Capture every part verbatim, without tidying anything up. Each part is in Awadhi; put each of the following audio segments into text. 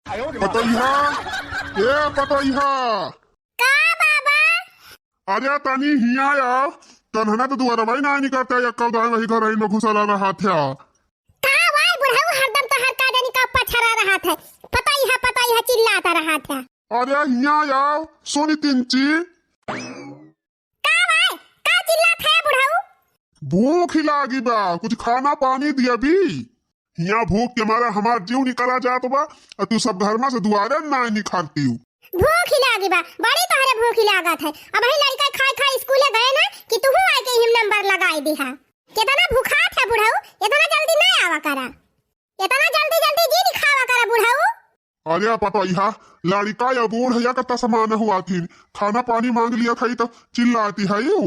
पतोहिया, ए पतोहिया। का बाबा? अरे तनी हिया आओ, तन्हना तो दुआरवा ही ना निकरते, एक्कउ दाई वही घर ही में घुसला रहत है। का वाई बुढ़ऊ, हरदम तोहर का जानी का पछरा रहत है, पतोहिया पतोहिया चिल्लात रहत है। अरे हिया आओ, सुनी तिनची। का भाई, का चिल्लात है बुढ़ऊ? भूख ही लागी बा, कुछ खाना पानी दिया भी। हिया भूख के मारे हमार जीव निकला जात बा, अउर तू सब घर में से दुआरे ना निकरतिउ। भूख ही लागी बा, बड़ी तोहरे भूख ही लागत है। अबहीं लड़िका खाए खाए स्कूले गए ना कि तुहू आइके हिम नंबर लगाई दिहा। केतना भुखात है बुढ़ऊ, एतना जल्दी ना आवा करा, एतना जल्दी जल्दी जी निखावा करा बुढ़ऊ। अरे पतोहिया, लड़िका या बूढ़ या कत्ता समान हुआ थीन, खाना पानी मांग लिया था तो चिल्लाती है यू।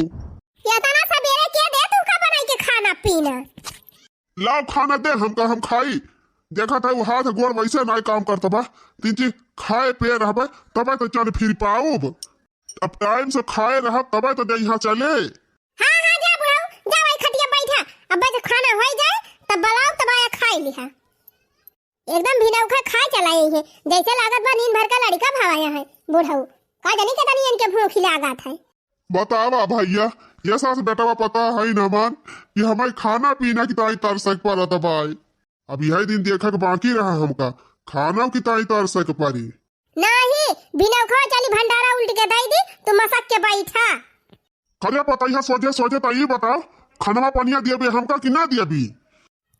एतना सबेरे के दे तू का बनाई के खाना पीना? लाओ खाना दे हमका, हम खाई। देखत है वो हाथ गोड़ वैसे नाई काम करत बा, तिनची खाए पिए रहबे तबे तो चल फिर पाउब। अब टाइम से खाए रहब तबे तो देहिया चले। हाँ हाँ जा बुढ़ऊ, जा वही खटिया बैठा, अब बस खाना होइ जाए तब बलाउब तब आया खाई लिहा। एकदम भिनौखा खाए चला आई है, जैसे लागत बा नींद भर का लड़िका भवाया है। बुढ़ऊ, का जानी केतनी इनके भूख लागत है। बतावा भैया, ये सास बेटवा पता है न मान कि हमें खाना पीना की ताई तरसक परत बाई। अब यही दिन देखक बाकी रहा हमका, खाना की ताई तरसक परी। नाही, भिनौखा चली भंडारा उल्ट के दई दी, तू मसक के बैठा। अरे पतोहिया, सोझे सोझे तो ई बताओ, खनवा पनिया दियबे हमका कि ना दियबी?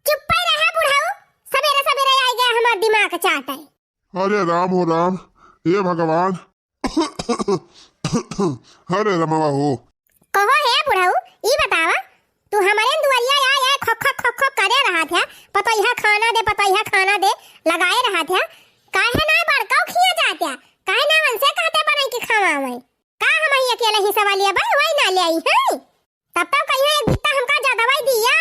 चुप्पे रहा बुढ़ऊ, सबेरे सबेरे आई गया हमार दिमाग चाटे। अरे राम हो राम, हे भगवान। अरे रमवा हो। कहो हे बुढ़ऊ, ई बतावा, तू हमरे दुआरिया आए आए खोक खोक खोक खोक करे रहत है, पतोहिया खाना दे, पतोहिया खाना दे, लगाए रहत है, काहे ना बड़कऊ खिया जात है, काहे ना उनसे कहते बनाई के खवावे? का हम ही अकेले ही सवालिया बा, वही ना ले आई है। तब तो कहियो एक बित्ता हमका ज्यादा वही दिया।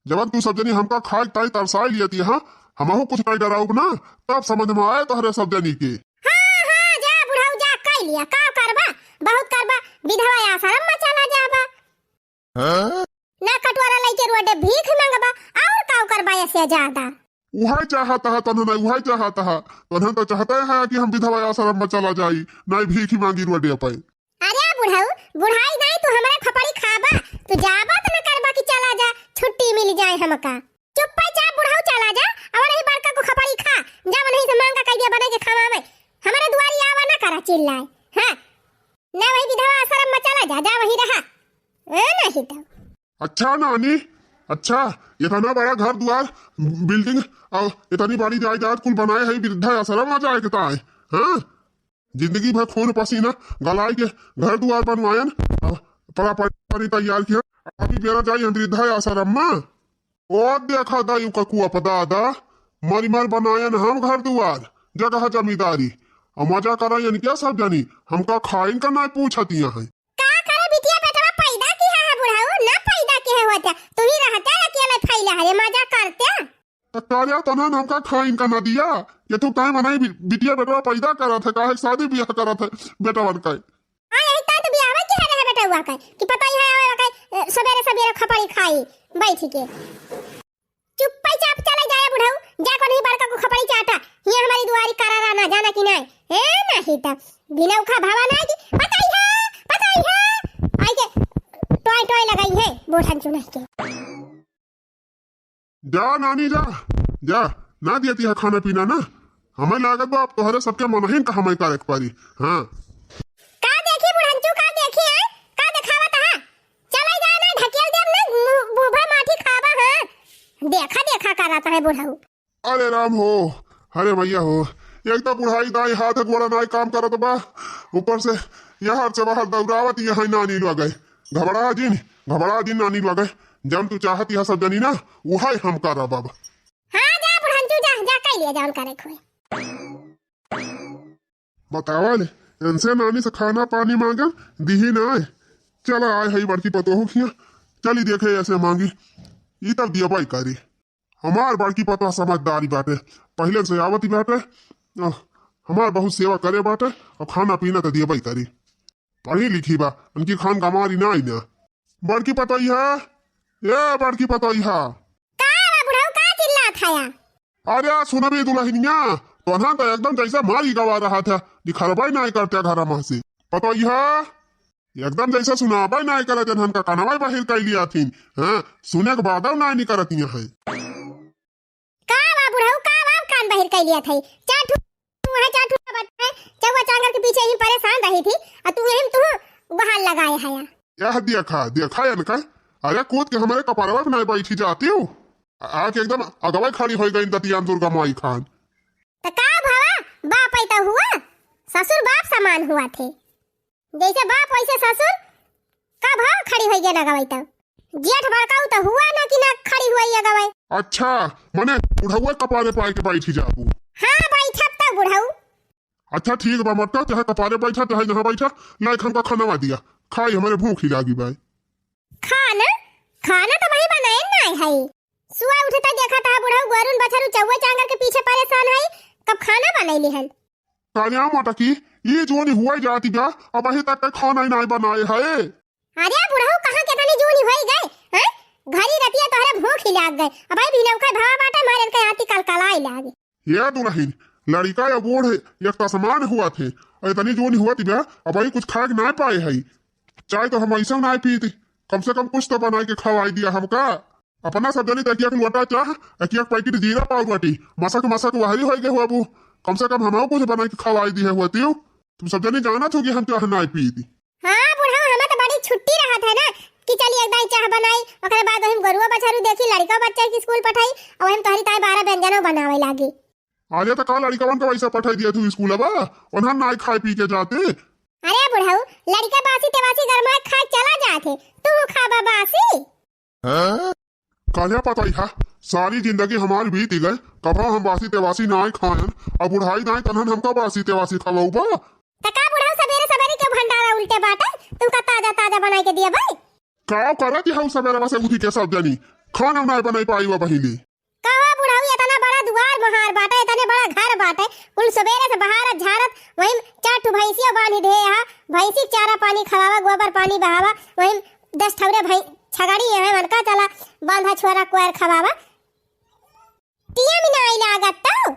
जब तू सब जनी हमका खाए ताई तरसाई लिया थी, हाँ, हमहू कुछ नहीं डराउब ना, तब समझ में आए तोहरे सब जनी के। हाँ, हाँ, जा बुढ़ऊ जा, कई लिया, का करबा, बहुत करबा, विधवा आश्रम में चला जाबा। हाँ? ना कटोरा लइके रोडे भीख मांगबा, और का करबा ऐसे ज्यादा? उहै चाहत हा तन्हन, उहै चाहत हा। तन्हन तो चाहते है कि हम विधवा आश्रम में चला जाई, नहीं भीख मांगी रोडे पे। अरे बुढ़ऊ, बुढ़ाई नहीं तू हमारे खपड़ी खाबा, तू जाबा तो न करबा कि चला जा, छुट्टी मिल जाए हमका। चुप्पे चाप बुढ़ऊ चला जा, और वही बड़का को खपड़ी खा, जा वहीं से मांगा कह दिया बने के खावा में। हमारे दुआरी आवा ना करा चिल्लाए, हाँ। ना वही विधवा आश्रम में चला जा, जा वहीं रहा। हाँ, नहीं तो। अच्छा नानी, अच्छा, इतना बड़ा घर दुआर, बिल्डिंग और इतनी बड़ी जायदाद कुल बनाए है वृद्धा आश्रम में जाए के ताए, हाँ? जिंदगी भर खून पसीना गलाए के घर दुआर बनवायन, और पला पानी तैयार किया, अभी बेरा जाए वृद्धा आश्रम में। ओ देखा दाई ककुआ पदादा, मरी मर बनायन हम घर दुआर, जगह जमींदारी, और मजा करायन क्या सब जानी, हमका खाइन का ना पूछतिया है। का करे बिटिया बेटवा पैदा किया है बुढ़ऊ, ना पैदा किया होता, तू ही रहता अकेले फैला है, मजा करते। तो कालिया तन्हन हमका खाइन का ना दिया, ये तू काहे मनाई बि-, बिटिया बेटवा पैदा करत है, काहे शादी ब्याह करत है बेटवन का। हाँ, यही तात बियाह के है रहे बेटवा का, कि पता ही है आवे का, ए, सबेरे सबेरे खपड़ी खाई, बैठ के। चुप्पे चाप चले जाए बुढ़ऊ, जा को नहीं बड़का को खपड़ी चाटा, ये हमारी दुआरी करा रहना, जाना कि नहीं? ए, नहीं तो बिना उखा भावा ना कि पता ही है, पता ही है, आई के टॉय टॉय लगाई है, बूढ़न चुनह के। जा नानी जा, जा, ना दियती है खाना पीना ना, हमें लागत बा अब तोहरे सबके मनहिन का हमें करे के परी। हाँ। का देखी बुढ़ंचू, का देखी है, का देखावत है? चले जाए ना, ढकेल देब ना, मु-, मुँह भर माटी खाबा, हाँ। देखा देखा करत है बुढ़ऊ। अरे राम हो, अरे मैया हो, एक तो बुढ़ाई दाई हाथ गोड़ा नाई काम करत बा, ऊपर से यहाँ से बाहर दौड़ावत यहाँ नानी लगे। घबरा जिन, घबरा जिन नानी लगे, जम तू चाहत यह सब जनी ना, वही हम करब अब। हाँ जा बुढ़ंचू जा, जा कई लिया जौन करे खोए। बतावल, इनसे नानी से खाना पानी मांगल, दिही ना। चला आए हई बड़की पतोहू खिया, चली देखे ऐसे मांगी, ई तब दियबई करी। हमार बड़की पतोह समझदारी बाटे, पहिले से आवती बाटे, अ, हमार बहुत सेवा करे बाटे, और खाना पीना तो दियबई करी। पढ़ी लिखी बा, उनकी खान गमारी ना आई ना। बड़की पतोहिया, ए बड़की पतोहिया। का बा बुढ़ऊ, का चिल्लात हया? अरे सुनबी दुल्हनिया, तोन्हन तो एकदम जैसे मारी गवा रहा था, निखरबे नाय करते घर में से। पतोहिया, एकदम जैसे सुनाबे नाय करत, एन्हन का कनवा बहिर कइ लिया थीन। हाँ, सुने के बादो नाय निकरत यहाँ है। का बा बुढ़ऊ, का बा कान बहिर कइ लिया थई? चार ठू है, चार ठू बच्चा है, चौवा चांगर के पीछे ही परेशान रही थी, आ तू यही में तू बहाल लगाए है। यह देखा, देखा इनका, अरे कूद के हमारे कपड़वा पे नाय बैठी जाती हूँ, आके एकदम अगवा खड़ी होइ गई दतियान दुर्गा माई खान। त का भवा, बाप ऐ त हुआ, ससुर बाप समान हुआ थे। जैसे बाप वैसे ससुर, कब हो खड़ी होई गे ना गवाई तब? जेठ बड़काऊ तो हुआ ना कि ना खड़ी हुआ ये गवाई। अच्छा, मने बुढ़ौआ कपारे पाए के बैठी जाबू? हाँ, बैठब तब बुढ़ऊ। अच्छा ठीक बा, मटका चाहे कपारे बैठा चाहे जहाँ बैठा, लाइक हमका खाना दिया, खाई, हमारे भूख ही लागी बाई। खाना? खाना तो वही बनाए ना है। सुबह उठे तक देखा था बुढ़ऊ गोरुन बछरू चौवा चांगर के पीछे परेशान है, कब खाना बनैली हन। कान्या मटकी, ई जोनी हुआ जाती बा, अबही तक के खाना ही नाय बनाए है। अरे बुढ़ऊ, कहाँ के तनी जोनी होई गए, हैं? घरी रतिया तोहरे भूख ही लाग गए, अबही भिनौका भवा बाटे, मारे के आती कलकलाए लागे। ये दुलहिन, लड़िका या बूढ़ एक तसमान हुआ थे, और इतनी जोनी हुआ थी बा, अबही कुछ खाए के नाय पाए है। चाय तो हम ऐसा नाय पीती, कम से कम कुछ तो बनाए के खवाई दिया हमका। अपना सब जनी तो एक एक लोटा चाह, एक एक पैकेट जीरा पाव रोटी, मसक मसक वहरी होई गए हुआ बू। कम से कम हमहू कुछ बनाई के खवाई दी है हुआ तीव। तुम सब जनी जानत हो कि हम चाह नाय पीती। हाँ बुढ़ऊ, हमें तो बड़ी छुट्टी रहत है ना कि चली एक दाई चाह बनाई, ओकरे बाद वही गोरुआ बछरू देखी, लड़का बच्चा के स्कूल पठाई, और वही तोहरी ताई बारह व्यंजनों बनावे लागी। अरे तो का लड़िकवन के वैसे पठाई दिया तू स्कूल बा, उन्हें नाय खाए पी के जाते। अरे बुढ़ऊ, लड़िका बासी तेवासी गरमाए खाए चला जात है, तू खाबा बासी? कान्या पतोहिया, सारी जिंदगी हमार बीत गए, कभो हम बासी तेवासी नाय खायन, अब बुढ़ाई दाई तनहन हमका बासी तेवासी खवौबा? त का बुढ़ऊ सबेरे सबेरे के भंडारा उल्टे बाटे, तुमका ताजा ताजा बनाई के दिया भाई। का करत हऊ सबेरे से उठी के सब जनी, खाना नाय बनाई पाई बा बहिनी। कहो बुढ़ऊ, इतना बड़ा दुआर मोहार बाटे, इतने बड़ा घर बाटे, कुल सबेरे से बहारत झारत, वही चार ठो भैंसियो बांधी दे हा, भैंसी के चारा पानी खवावा, गोबर पानी बहावा, वही दस ठौरे भई छगड़ी है, उनका चला बांधा छोरा कुआर खवावा। टीएम नाई लागत तो।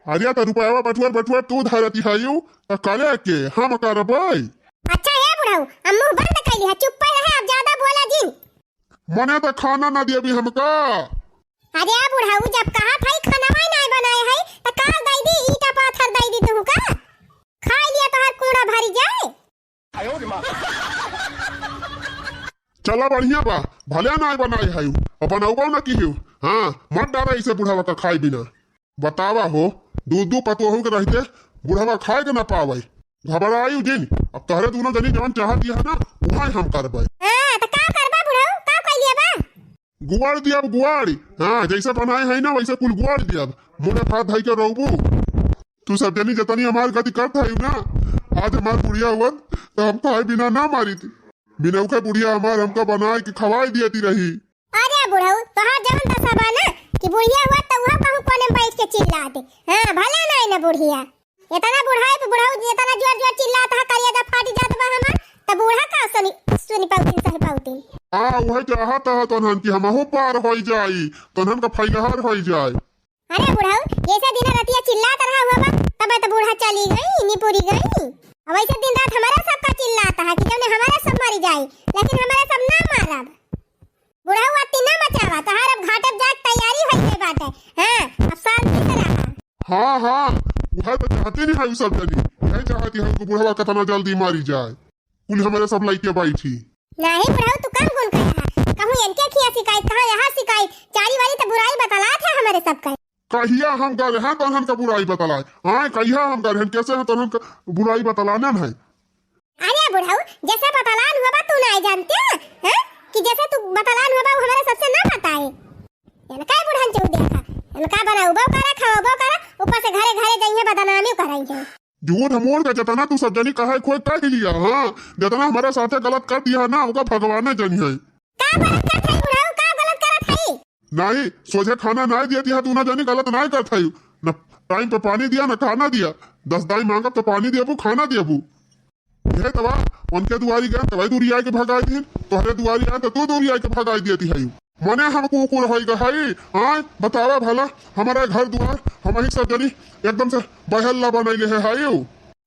अरे तो रुपयावा बटुअर बटुअर तू धरती हयू, तो करे के हम करबै। अच्छा हे बुढ़ऊ, अब मुंह बंद कर लिहा, चुप पे रहे, अब ज्यादा बोला जिन। मने तो खाना ना देबी हमका। अरे बुढ़ऊ, जब कहा था खाना वाई नाई बनाए है, तो का दई दी, ईटा पाथर दई दी तुहू का? खाई लिया तोहर कूड़ा भरी जाए। चला बढ़िया बा, भले नाय बनाए हयू, अब बनौबो न किहू। हाँ, मत डारा इसे बुढ़ावा का खाए बिना। बतावा हो, दू दू पतोहू के रहते बुढ़ावा खाए के ना पावे। घबरायू जिन, अब तोहरे दूनो जनी जवन चाहत है ना, उहाँ हम करबे। हाँ, तो का करबा बुढ़ऊ, का कइले बा? गुआड़ दियब, गुआड़। हाँ, जैसे बनाए है ना, वैसे कुल गुआड़ दियब। मुड़े भात धई के रहबू। तू सब जनी जतनी हमार गति करत है ना, आज हमार बुढ़िया हुअत, तो हम खाए बिना ना मारी थी। बिनौखा बुढ़िया हमार हमका बनाए के खवाए दियती रही। अरे बुढ़ऊ, तोहार जवन दशा बा ना कि बुढ़िया हुअत, तो वह कहूँ कोने में बैठ के चिल्लाते। हाँ, भला नाई ना बुढ़िया। इतना बुढ़ाई पे बुढ़ऊ जी इतना जोर जोर चिल्लात है, करेजा फाटी जात बा हमार, त बूढ़ा का सुनी, सुनी पाउतीन, सही पाउतीन। हाँ, वह चाहत है तोहन कि हमहू पार होई जाई, तोहन का फैलहर होई जाए। अरे बुढ़ऊ, जैसे दिन रतिया चिल्लात रहा हुआ बा, तब तो बूढ़ा चली गई, निपुरी गई। अब ऐसे दिन रात हमारे सबका चिल्लात है कि जौने हमारे सब मरी जाए, लेकिन हमारे सब ना मारब। बुढ़ऊ अति ना मचावा, तोहार अब घाट अब जाए के तैयारी होई गई बाटे। हाँ, अब शांति से रहा। हाँ, हाँ, वह तो चाहती नहीं है उ सब जनी। यही चाहती है कि बुढ़वा कितना जल्दी मारी जाए। कुल हमारे सब लइके बैठी। नहीं बुढ़ऊ, तू कम गुण कहे है। कहूँ इनके खिया शिकायत, कहाँ यहाँ शिकायत, चारी वाली तो बुराई बतलात है हमारे सब का। कहिया हम गए हैं तोहन का बुराई बतलाए? हाँ, कहिया हम गए हैं, कैसे हैं तोहन का बुराई बतलाने हैं? अरे बुढ़ऊ, जैसे बतलान हुआ बा तू नाई जानते हैं, हैं? कि जैसे तू बतलान हुआ बा वो हमारे सबसे ना बताए। इनका ही बुढ़न चू देखा, इनका बनाउबो करा, खवाबो करा, ऊपर से घरे घरे जाइए बदनामी कराई है। झूठ मूठ का जितना तू सब जनी कहे खोए कह लिया, हाँ, जितना हमारे साथे गलत कर दिया है ना, ओका भगवान ने जनी है। का गलत करत है बुढ़ऊ, का गलत करत है? नहीं, सोझे खाना नहीं दिया दिया, तू ना जानी गलत नहीं करत है। न टाइम पे पानी दिया, न खाना दिया। दस दाई मांगब तो पानी देबू, खाना देबू। यह तवा उनके दुआरी गए, तवाई दूरी आए के भगाई दिन, तोहरे दुआरी आए तो तू दूरी आए के भगाई दिया दिया। मने हम कुकुर होई गए हई? आय, बतावा भला, हमारा घर दुआर, हमही सब जनी एकदम से बहल्ला बनैले है हई।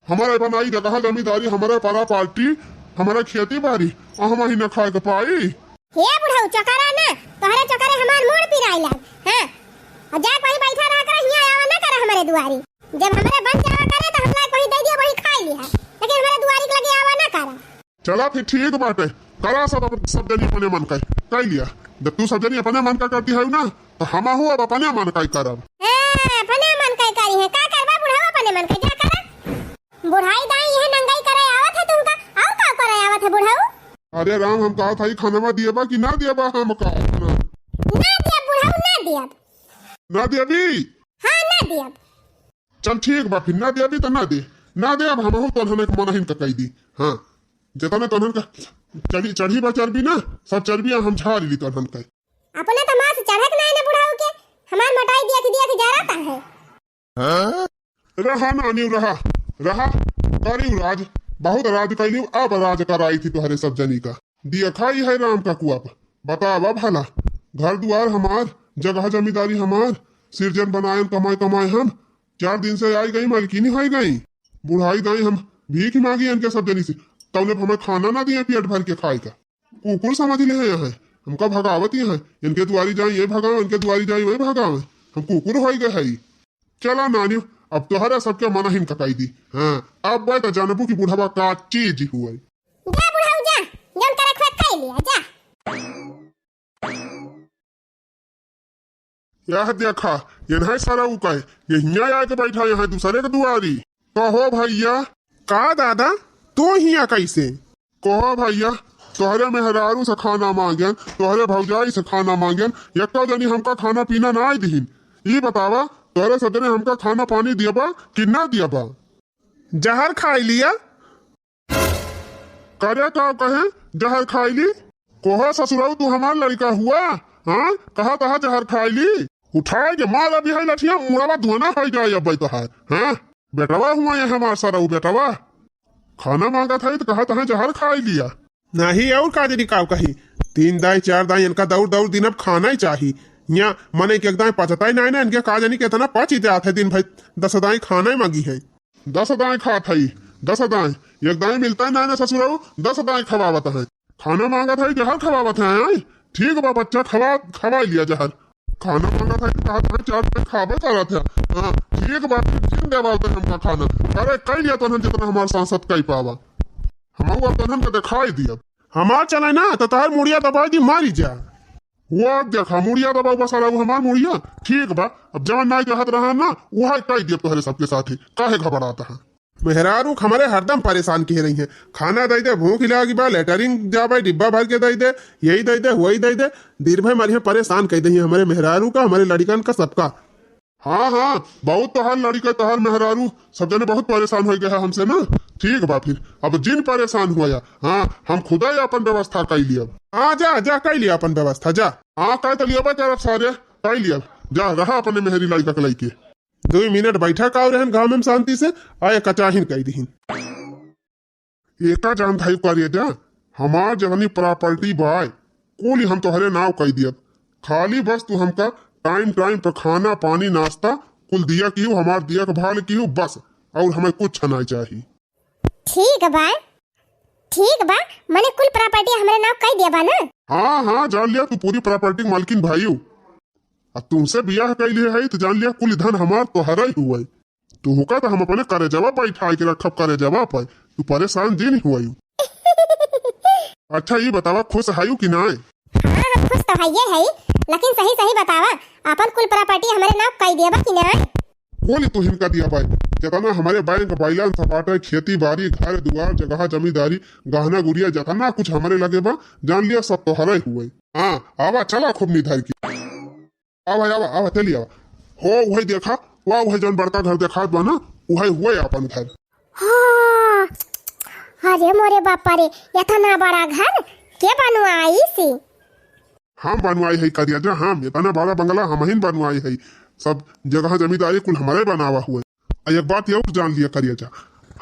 हमारे बनाई जगह जमींदारी, हमारे पारा पार्टी, हमारे खेती बारी, आ हमही न खाए के पाई। हे बुढ़ऊ, चकरा ना, तोहरे चकरे हमार मूड़ पिराई लाग। हाँ, और जा कहीं बैठा रहा कर, हियाँ आवा ना कर हमारे दुआरी। जब हमारे बन जावा करे तो हमरा कहीं दे दिया, वही खाई लिया, लेकिन हमारे दुआरी के लगे आवा ना करा। चला फिर ठीक बाटे, करा सब अपन, सब जनी अपने मन का कई लिया। जब तू सब जनी अपने मन का करती है ना, तो हमहू अब अपने मन का ही करब। हाँ, अपने मन का ही करी है, का करबा बुढ़ऊ अपने मन का, जा करा। बुढ़ाई दाई यह नंगाई करे आवत है तुमका, और का करे आवत है बुढ़ऊ? अरे राम, हम कहा था, ई खानवा दिएबा कि ना दिएबा हमका? ना दियब बुढ़ऊ, ना दियब। ना दिएबी? हाँ, ना दियब। चल ठीक बा, फिर ना देबी त ना दे, ना दे। अब हमहू तोहन के मनहिन का कई दी। हाँ, जितना तोहन का चढ़ी, चढ़ी बा चर्बी ना, सब चर्बिया हम झाड़ ली तोहन का। अपने तो मास चढ़त ना है ना बुढ़ऊ के, हमार मोटाई दिया के दिया के जा रहता है। रहा नानी, रहा, रहा, करी राज, बहुत राज कैली, अब राज कराई थी तोहरे सब जनी का। दिया खाई है राम का कुआ पर। बतावा भला, घर दुआर हमार, जगह जमींदारी हमार, सिरजन बनायन कमाए कमाए हम, चार दिन से आई गई, मालकिनी होई गई। बुढ़ाई दाई हम भीख मांगी इनके सब जनी से, तौने हमें खाना ना दिए पेट भर के खाए का। कुकुर समझ ले हैं यहाँ, हमका भगावत ही हैं, इनके दुआरी जाई ये भगावे, इनके दुआरी जाई वही भगावे, हम कुकुर होई गए हई। चला नानी, अब तोहरा सबके मनहिन ककाई दी। हाँ, अब तो जानबू कि बुढ़वा का चीज हुए। जा बुढ़ऊ जा, जौन करे खोज कर लिया, जा। यह देखा, ये नहीं सारा उ कहे, ये हियाँ आके बैठा यहाँ दूसरे के दुआरी। कहो भैया। का दादा, तू हियाँ कैसे? कहो भैया, तोहरे मेहरारू से खाना मांगेन, तोहरे भौजाई से खाना मांगेन, एको जनी हमका खाना पीना ना दिहिन। ई बतावा, तोहरे सदने हमका खाना पानी दियबा कि ना दियबा? जहर खाई लिया। करे का कहे, जहर खाई ली? कोहा ससुराऊ, तू हमार लड़का हुआ? हाँ, कहा तहा जहर खाई ली? उठाए के मार अभी है लठिया, मुड़वा धुआना हो जाए अब तहार। हाँ, बेटवा हुआ ये हमार सरऊ बेटवा। खाना मांगा था तो कहा तहा जहर खाई लिया। नहीं और का जनी काव कही, तीन दाई चार दाई इनका दौड़ दौड़ दिन अब खाना ही चाही। यहाँ मने के एक दाई पचता ही नहीं ना, इनके का जनी कितना पच ही जात है, दिन भर दस दाई खाना ही मांगी है। दस दाएँ खात हई, दस दाएँ। एक दाएँ मिलता है ना, ना ससुराऊ, दस दाएँ खवावत है। खाना मांगत है, जहर खवावत है, आय? ठीक बा बच्चा, खवा, खवा लिया जहर। खाना मांगत है, कहा था, चार दाएँ खाबे करत है। हाँ, ठीक बा, फिर जिन देवावत है हमका खाना। अरे, कई लिया तोहन जितना हमार सांसद कई पावा। हम अब तोहन के दिखाई दिया। हमार चले ना, तो तोहर मुड़िया दबाई दी, मारी जा। वो अब देखा, मुड़िया दबाऊ बस, अलाऊ हमार मुड़िया। ठीक बा, अब जवन नाई कहत रहा ना, वह कह दिया तोहरे सबके साथे। काहे घबरात है? मेहरारू हमरे हरदम परेशान किहे रही है। खाना दे दे, भूख लागी बा, लेटरिन जाबे, डिब्बा भर के दे दे, यही दे दे, वही दे दे। दिन भर मारी परेशान कह दे हमरे मेहरारू का, हमरे लड़िकन का, सबका। हाँ, हाँ, बहुत तोहार लड़िका, तोहार मेहरारू, सब जने बहुत परेशान होइ गए हैं हमसे ना। ठीक बा फिर, अब जिन परेशान हुआ या, हाँ, हम खुदा ही अपन व्यवस्था कई लियब। हाँ, जा, जा, कई लिया अपन व्यवस्था, जा। हाँ, कई तो लियबे करब सारे, कई लियब। जा, रहा अपने मेहरी लड़िका के लइके। दुई मिनट बैठा काव रहन घाम में शांति से, आए कचाहिन कई दिहिन। एका जान धाई करेजा, हमार जतनी property बाय, कुल हम तोहरे नाव कई दियब। खाली बस तू हमका time time पर खाना, पानी, नाश्ता कुल दिया किहू, हमार देखभाल किहू, बस, और हमें कुछ नाई चाही। ठीक बा, ठीक बा, मने कुल property हमरे नाव कई दिया बा ना? हाँ, हाँ, जान लिया तू पूरी property मालकिन भाई। आ तुमसे बियाह कइले है, तो जान लिया कुल धन हमार तोहरा ही हुआ। तुहका तो हम अपने करेजवा बैठाए के रखब, करेजवा पर। तू परेशान जिन हुआ। अच्छा, ये बतावा, खुश हयू कि नाय? हाँ, हम खुश तो हइये हई, लेकिन सही सही बतावा, अपन कुल property हमरे नाव कई देबा कि नाय? बोली तू हिनका दिया भाई, जितना हमरे bank balance बाटे, खेती बाड़ी, घर दुआर, जगह जमींदारी, गहना गुड़िया, जितना कुछ हमरे लगे बा, जान लिया सब तोहरे हुए। हाँ, आवा, चला खूब निधर की। आवा, आवा, आवा, चली आवा। हो, वही देखा, वाह, वही जौन बड़का घर देखात बा ना, वही हुए अपन घर। हाँ, अरे मोरे बापा रे, इतना बड़ा घर के बनवाई सी? हम बनवाई है करिया जा, हम इतना बड़ा बंगला हमहिन बनवाई है, सब जगह जमींदारी कुल हमरे बनावा हुए। आ एक बात ये और जान लिया करिया जा,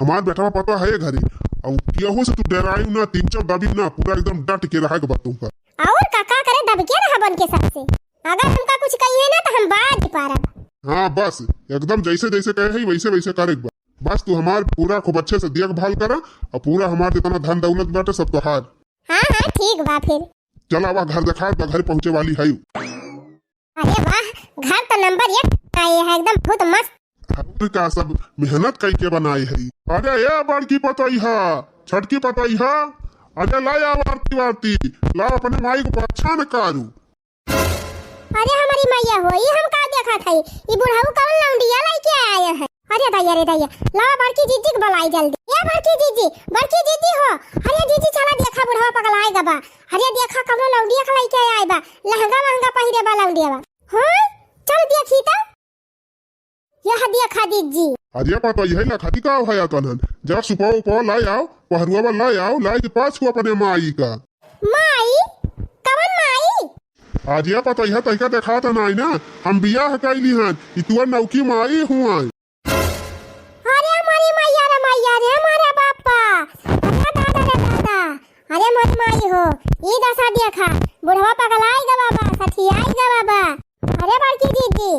हमार बेटवा पता है घरे, और केहू से तू डरायू ना, तीन चार दबी ना, पूरा एकदम डट के रहे के बा तुमका। और का, का करे, दबके रहा बन के सबसे। अगर हमका कुछ कहिए ना तो हम बाज पारब। हाँ बस, एकदम जैसे जैसे कहे है वैसे वैसे करे बा। बस तू हमार पूरा खूब अच्छे से देखभाल करा और पूरा हमार जितना धन दौलत बाटे सब तोहार। हाँ हाँ ठीक बा फिर। चल आवा घर देखात बा, घर पहुँचे वाली है। अरे वाह, घर तो नंबर एक आए है, एकदम बहुत मस्त। और का सब मेहनत कई के बनाए है। अरे ए बड़की पतोहिया, छोटकी पतोहिया, अरे ला आव आरती वारती, ला अपने माई को पहचान कारू। अरे हमारी मैया हो, ई हम का देखत है? ई बुढ़ऊ कौन लौंडिया लइके आए है? अरे दैया रे दैया, लावा बड़की जीजी के बुलाई जल्दी। ए बड़की जीजी, बड़की जीजी हो, अरे जीजी चला देखा बुढ़वा पगलाए गबा। अरे देखा कौनो लौंडिया के लइके आए बा, लहंगा महंगा पहिरे बा लौंडिया बा। हाँ, चल देखी तो। यह देखा जीजी। अरे पतोहिया ला खाती का है तनन, जा सुपाव उपाव लाई आओ, पहरुआ लाई आओ, लाई के पाछू अपने माई का। माई? कवन माई? आज या पतोहिया तैका देखात नाई ना, हम बियाह कैली हन, ई तुअर नौकी माई हुआ। अरे हमारी मैया रे मैया रे, हमारे बापा, अरे दादा रे दादा, अरे मोर माई हो, ई दशा देखा, बुढ़वा पगलाई गवा बा, सठियाई गवा बा। अरे बड़की दीदी,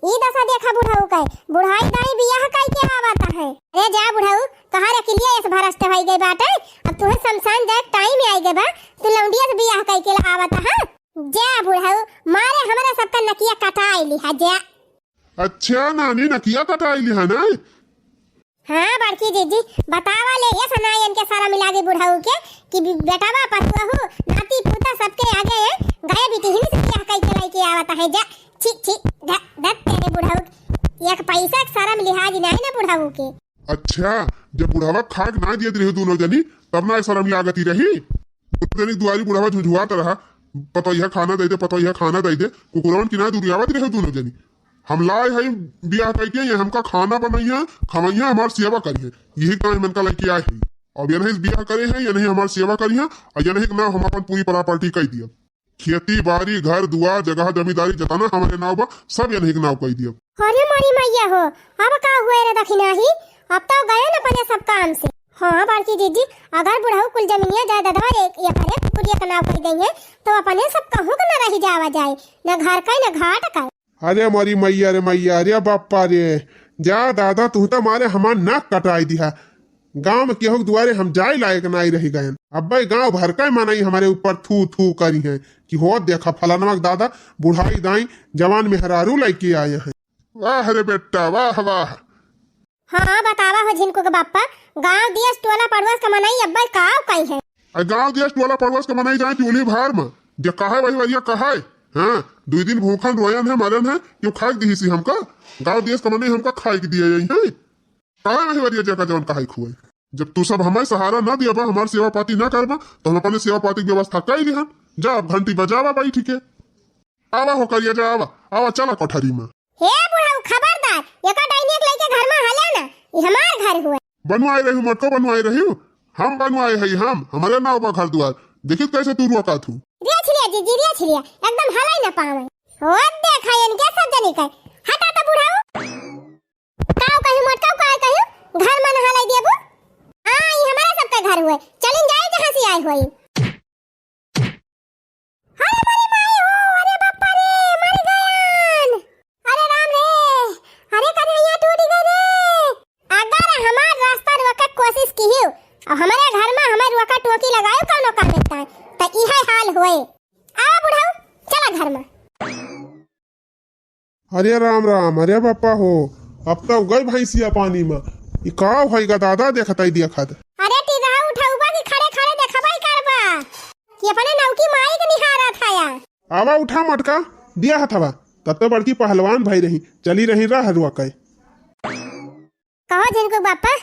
ई दशा देखा बुढ़ऊ के, बुढ़ाई दाई बियाह कई के आवत है। अरे जा बुढ़ऊ, तोहार अकिलिया एस भ्रष्ट होई गई बाटे, अब तुहे शमशान जाए टाइम आई गए बा, तू लौंडिया से बियाह कई के आवत है। जा बुढ़ऊ, मारे हमरा सबका नकिया कटाई लिहा जा। अच्छा नानी, नकिया कटाई लिहा ना? हाँ बड़की जीजी, बतावा ले, ये सनायन के शरम लागे बुढ़ऊ के कि बे-, बेटवा पतुअहू नाती पूता सबके आगे गए बिटिहिन से बियाह कई के लइके आवत है जा। छी छी, ध-, धत तेरे बुढ़ऊ, एक पैसा के शरम लिहाज नहीं ना बुढ़ऊ के। अच्छा, जब बुढ़वा खाक ना दियत रही दोनों जनी, तब ना शरम लागती रही? दोनों जनी दुआरी बुढ़वा झुझुआत रहा, पतोहिया खाना दे दे, पतोहिया खाना दे दे, कुकुरवन की ना दुरियावत रहे दोनों जनी। हम लाए हई बियाह कइके, ये हमका खाना बनइहे, खवइहे, हमार सेवा करिहे। यही काम इनका लइके आए हई। अब यनही से बियाह करे हैं, यनही हमार सेवा करिहे, और यनही के नाम हम अपन पूरी प्रॉपर्टी कई दियब। खेती बाड़ी, घर दुआर, जगह जमींदारी, जतना हमारे नाव बा, सब यनही के नाव कई दियब। अरे मोरी मैया हो, अब का हुए रे दखिनाही, अब तो गए न अपने सब काम से। हाँ बड़की जीजी, अगर बुढ़ऊ कुल जमीनिया जायदादवा एक, एक हरे कुकुरिया के नाव कई देइहे, तो अपने सब कहूँ के न रही जावा जाए, न घर का, न घाट का। अरे मोरी मैया रे मैया, अरे बाप्पा रे, जा दादा, तू तो मारे हमार नाक कटाई दिहा। गाँव में केहू के दुआरे हम जाए लायक नाई रही गयन। अब्बे गाँव भर का मनई हमारे ऊपर थू थू करिहे कि हो देखा फलानवा के दादा बुढ़ाई दाई जवान मेहरारू लइके आए हैं। वाह रे बेटा, वाह, वाह। हाँ, बतावा हो झिनकू के बाप्पा, गाँव दियस टोला पड़ोस के मनई अब्बे काव कई है। आ गाँव दियस टोला पड़ोस के मनई जाए चूल्ही भार में, जे कहे वही वरिया कहे। हाँ, दुई दिन भूखन रोयन है, मरन है, क्यों खाए दिही सी हमका? गाँव दियस के मनई हमका खाए के दिए यही है। काहे वही वरिया जेका जवन कहे खुए? जब तू सब हमें सहारा ना दियाबा, हमार सेवा पाती ना करबा, तो हम अपने सेवा पाती के व्यवस्था कई लिहन। जा, अब घंटी बजावा बैठ के। आवा हो करिया, जा आवा, आवा, चला कोठरी में। हे बुढ़ऊ, खबरदार, एका डाइनिया के लइके घर में हला ना, ई हमार घर हुए। बनवाए रही, मोटको बनवाए रही, हम बनवाए हई, हम, हमरे नाव बा घर दुआर, देखित कैसे तू रोका थू। रे छिलिया जीजी, रे छिलिया, एकदम हलाई ना पावे। हो देखा इनके सब जनी के, हटा तो बुढ़ऊ। काव कही मोटका, काव कही, घर में नहा लाई देबू। हाँ, ई हमारा सबके घर हुए, चलिन जाए जहाँ से आए हुए। अरे मोरी माई हो, अरे बाप्पा रे, मर गयन। अरे राम रे, अरे कन्हैया टूट गए रे। अगर हमार रास्ता रोके कोशिश किहियो, और हमारे घर में हमारे रोका टोकी लगायो कौनो काम इतना, तो इहे हाल होए। आवा बुढ़ऊ, चला घर में। अरे राम राम, अरे बाप्पा हो, अब तो गई भैंसिया पानी में। ई का होइगा दादा, देखत ही देखत। अरे टिगहा उठउबा कि खड़े खड़े देखबा ही करबा कि अपने नौकी माई के निहारत हया। आवा उठा मटका, दिया हथवा, तब तो बड़की पहलवान भई रही, चली रही राह रुआ के। कहो झिनकू बापा,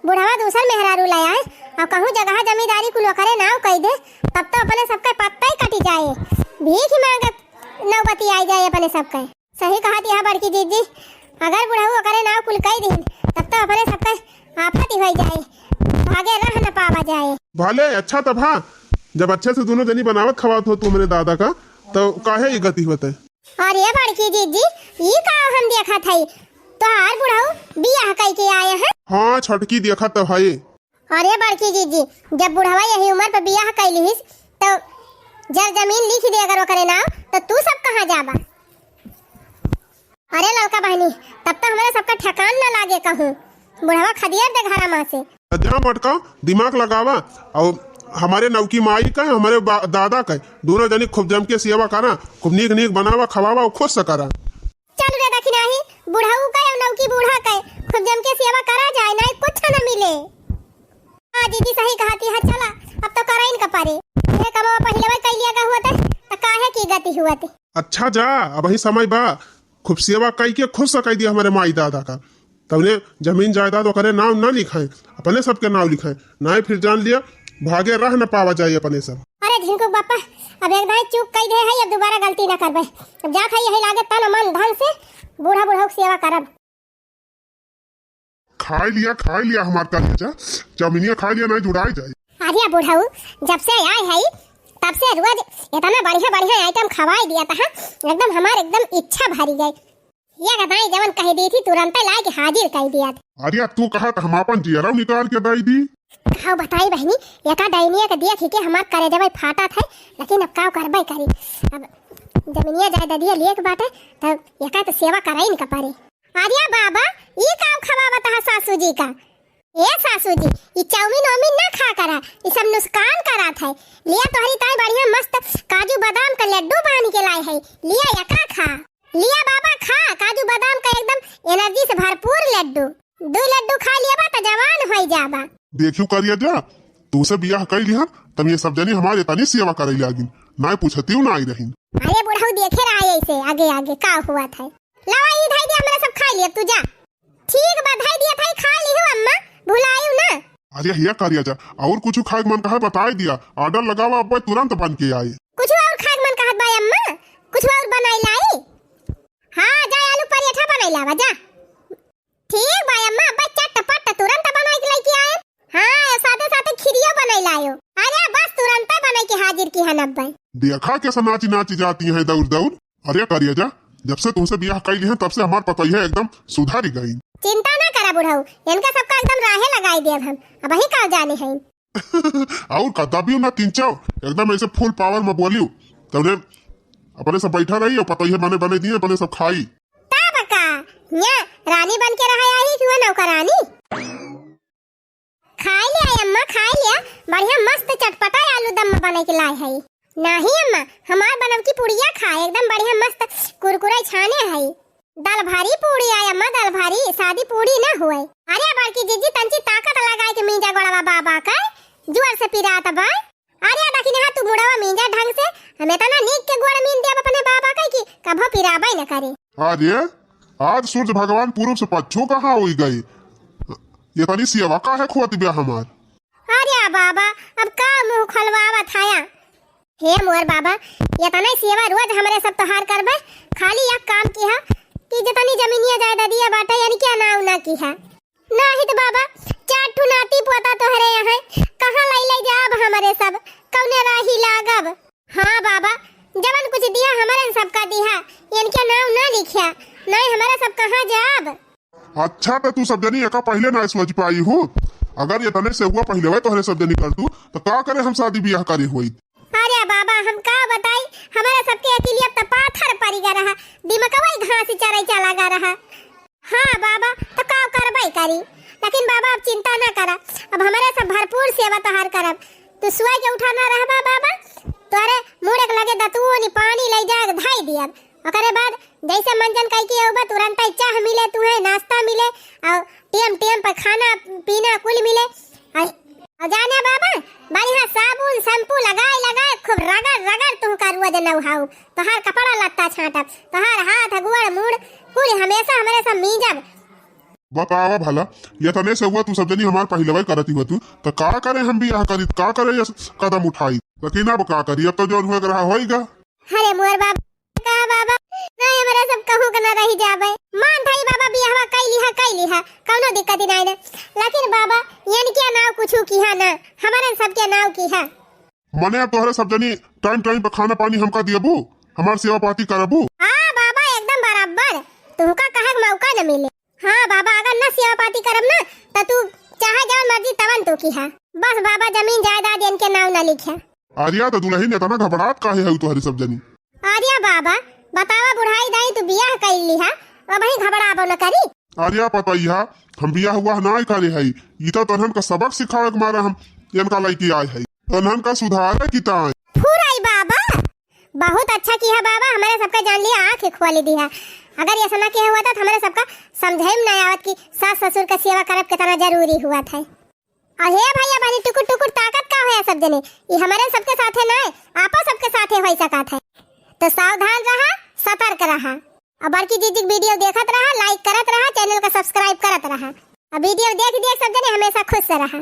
बुढ़वा दूसर मेहरारू लाया है, और कहूँ जगह जमींदारी कुल ओकरे नाव कई दे, तब तो अपने सबके पत्ता ही कटी जाए, भीख ही मांगे नौबती आई जाए अपने सबके। सही कहा दिया बड़की जीजी, अगर बुढ़ऊ ओकरे नाव कुल कई दिन, तब तो अपने सबके आफत ही होई जाए, भागे रह न पावा जाए। भले अच्छा तब हाँ, जब अच्छे से दोनों जनी बनावत खवात हो तुमरे दादा का, तो काहे ये गति होते? अरे बड़की जीजी, ई का हम देखत हई? तोहार बुढ़ऊ बियाह कई के आए हैं? हाँ, छोटकी देखत तो हई। अरे बड़की जीजी, जब बुढ़वा यही उम्र पे बियाह कई लिहिस, तो जर जमीन लिख दे अगर ओकरे नाव, तो तू सब कहाँ जाबा? अरे ललका बहिनी, तब तो हमरे सबका ठेकान न लागे कहूँ। बुढ़वा खदियर दे घरा मा से। जा मटका, दिमाग लगावा, और हमरे नौकी माई का, हमरे बा-, दादा का, दोनों जनी खूब जम के सेवा करा, खूब नीक नीक बनावा, खवावा और खुश से करा। चल रे दखिनाही, बुढ़ऊ का और नौकी बूढ़ा का, खूब जम के सेवा करा जाए, नाहीं कुछ न मिले। हाँ जीजी सही कहती है, चला, अब तो करइन का परे। ये कमवा पहिले वही कइ लिया गा हुआ थे, तो काहे की गति हुआ थे। अच्छा जा, अबहीं समय बा, खूब सेवा कइ के खुश से कइ दिया हमरे माई दादा का। तउने जमीन जायदाद ओकरे नाव न लिखाए, अपने सबके नाव लिखाए, नाहीं फिर जान लिया भागे रह न पावा जाए अपने सब। अरे झिनकू बापा, अब एक दाई चूक कइ दे है, अब दोबारा गलती न करबे। अब जा खाई यही लागे तन मन धन से, बूढ़ा बूढ़ा के सेवा करब। खाइ लिया, खाइ लिया हमार करेजा, जमीनिया खाइ लिया, नाहीं जुड़ाइ जाए। अरे बुढ़ऊ, जब से आए है तब से रोज इतना बढ़िया बढ़िया आइटम खवाई दिया था, एकदम हमार एकदम इच्छा भरी गई। ये गदाई जवन कह दी थी तुरंत लाए के हाजिर कर दिया था। अरे तू कहा तो हम अपन जियरा निकाल के दे दी। कहो बताई बहनी, एका डाइनिया के देख के हमार करेजा भाई फाटा था, लेकिन अब का करबे करी, अब जमीनिया जायदादिया लिए के बाटे, तब एका तो सेवा कराइन का परे। अरे बाबा, ई का खवावत है सासू जी का? ए सासू जी, ई चाउमीन वाउमीन ना खा करा, ई सब नुकसान करात है। लिया तोहरी ताई बढ़िया मस्त काजू बादाम का लड्डू बांध के लाए है, लिया एका खा। लिया बाबा खा, काजू बादाम का एकदम एनर्जी से भरपूर लड्डू। दो लड्डू खा लिया बा तो जवान होई जाबा। देखियो करिया जा, तू से बियाह कर लिया, तब ये सब जनी हमारे तनी सेवा करे लागिन, ना पूछती हूँ ना आई रहीन। अरे बुढ़ऊ देखे रहा ऐसे आगे आगे का हुआ था। लावा ई धई दे, हमरा सब खाई लिया, तू जा। ठीक बा, धई दिया था, खा लिहु अम्मा, भुलायु ना। अरे हिया करिया जा, और कुछ खाए के मन कहा बताई दिया, ऑर्डर लगावा, अब तुरंत बन के आए। कुछ और खाए के मन कहत बा अम्मा, कुछ और बनाई लाई। हाँ जा, आलू पराठा बनाई लावा जा। ठीक बा अम्मा, अब चटपट तुरंत बनाई के लेके आए। हाँ, साथे साथे खिरियो बनाई लायो। अरे बस तुरंत बनाई के हाजिर की हन अब्बे। देखा कैसे नाची नाची जाती है दौड़ दौड़। अरे करिया जा, जब से तुमसे बियाह कर ली है तब से हमार पतोहिया एकदम सुधर गई। चिंता ना करा बुढ़ऊ, इनका सबका एकदम राहे लगाई देब हम, अबहीं का जाने हैं। और का दबियो ना तीन चाव, एकदम ऐसे फुल पावर में बोलियो, तब अपने सब बैठा रही और पतोहिया बने बने दिए, अपने सब खाई। तब का, यहाँ रानी बन के रहा आई कि वो नौकरानी? खाई लिया अम्मा, खाई लिया, बढ़िया मस्त चटपटा आलू दम बनाई के लाए है। नहीं अम्मा, हमार बनवकी पुड़िया खाए, एकदम बढ़िया मस्त कुरकुरे छाने है। दाल भारी पूड़ी आए अम्मा, दाल भारी, सादी पूड़ी ना हुए। अरे बड़की जीजी तंची ताकत लगाए के मींजा गोड़वा बाबा का, जुअर से पिरात बा। अरे दखिनहा तू मुड़वा मींजा ढंग से, हम इतना नीक के गोड़ मीन देब अपने बाबा का कि कभो पिराबे न करे। अरे आज सूरज भगवान पूरब से पच्छो कहाँ होई गए? ये तनी सेवा काहे खोत बिया हमार? अरे बाबा, अब का मुंह खोलवावत हया? हे मोर बाबा, ये तनी सेवा रोज हमरे सब तोहार करबे, खाली एक काम किहा कि जितनी जमीनिया जायदादिया बाटे, इनके नाव ना किहा। नाहीं त बाबा, चार ठो नाती पोता तोहरे यहाँ, कहाँ लई लई जाब हमरे सब, कौने राही लागब? हाँ बाबा, जवन कुछ दिहा हमरन सबका दिहा, इनके नाव ना लिखिया, नाहीं हमरे सब कहाँ जाब? अच्छा, त तू सब जनी एका पहिले ना सोच पाई हो, अगर ये तने से हुआ पहिले वह तोहरे सब जनी कर तू, त का करे हम शादी बियाह करे होई? अरे बाबा, हम का बताई, हमरे सबके अकेलिया त पाथर परी गा रहा, दिमकवा ही घास चराई चला गा रहा। हाँ बाबा, त का करबे करी, लेकिन बाबा अब चिंता ना करा, अब हमरे सब भरपूर सेवा तोहार करब। तू सोए के उठा ना रहबा बाबा, तोरे मुड़े के लगे दतुओ नी पानी ले जाए के धाई दियब। ओकरे बाद जैसे मंजन कई के अउबा, तुरंत ही चाह मिले तुहे, नाश्ता मिले, और टेम टेम पर खाना पीना कुल मिले। और, और जाने बाबा, बढ़िया साबुन शैम्पू लगाए लगाए खूब रगड़ रगड़ तुहका रोज नहाऊ, तोहार कपड़ा लत्ता छाटब, तोहार हाथ गोड़ मूड़ कुल हमेशा हमरे सब मीजब। बतावा भला, ये तने से हुआ तू सब जनी हमार पहिलवा करती हुआ तू, तो का करे हम बियाह करी, का करे ये कदम उठाई? लेकिन अब का करी, अब तो जौन हुए के रहा होइगा। अरे मोर बाबा, का बाबा, ना हमरा सब कहूँ के ना रही जाबे। मान थाई बाबा बियाहवा कई लिहा, कई लिहा, कौनो दिक्कत ही नहीं ने। लेकिन बाबा, इनके नाव कुछ किहा ना, हमरन सबके नाव किहा। मने अब तोहरे सब जनी टाइम टाइम पे खाना पानी हमका दियबू, हमार सेवा पाती करबू? हाँ बाबा, एकदम बराबर, तुमका कहे के मौका न मिले। हाँ बाबा, अगर न सेवा पाती करब ना, त तू चाहे जवन मर्जी तवन तू किहा। बस बाबा, जमीन जायदाद इनके नाव न लिखिया। आर्या, त दुलहिन एतना घबड़ात काहे हउ तोहरे सब जनी? आर्या बाबा, बतावा बुढ़ाई दाई तू बियाह कइ लिहा, अबहीं घबड़ाबो न करी। आर्या पतइहा, हम बियाह हुआ नाहीं करे हई, ई त तोहन का सबक सिखावे के मारे हम एनका लइके आए हई, तोहन का सुधारे की ताई। फुराई बाबा, बहुत अच्छा किहा बाबा, हमरे सबका जान लिहा आँख खोलि दिहा। अगर अइसना किहा हुआ त हमरे सबका समझइ में नाहीं आवत कि सास ससुर का सेवा करब केतना जरूरी हुआ था। अहे भइया बहिनी, टुकुर टुकुर ताकत का होया सब जने? ई हमरे सबके साथे नाय, आपो सबके साथे होइ सकत है। तो सावधान रहा, सतर्क रहा। अब बड़की जीजी के video देखत रहा, like करत रहा, channel का subscribe करत रहा। अब video देख देख सब जने हमेशा खुश रहा।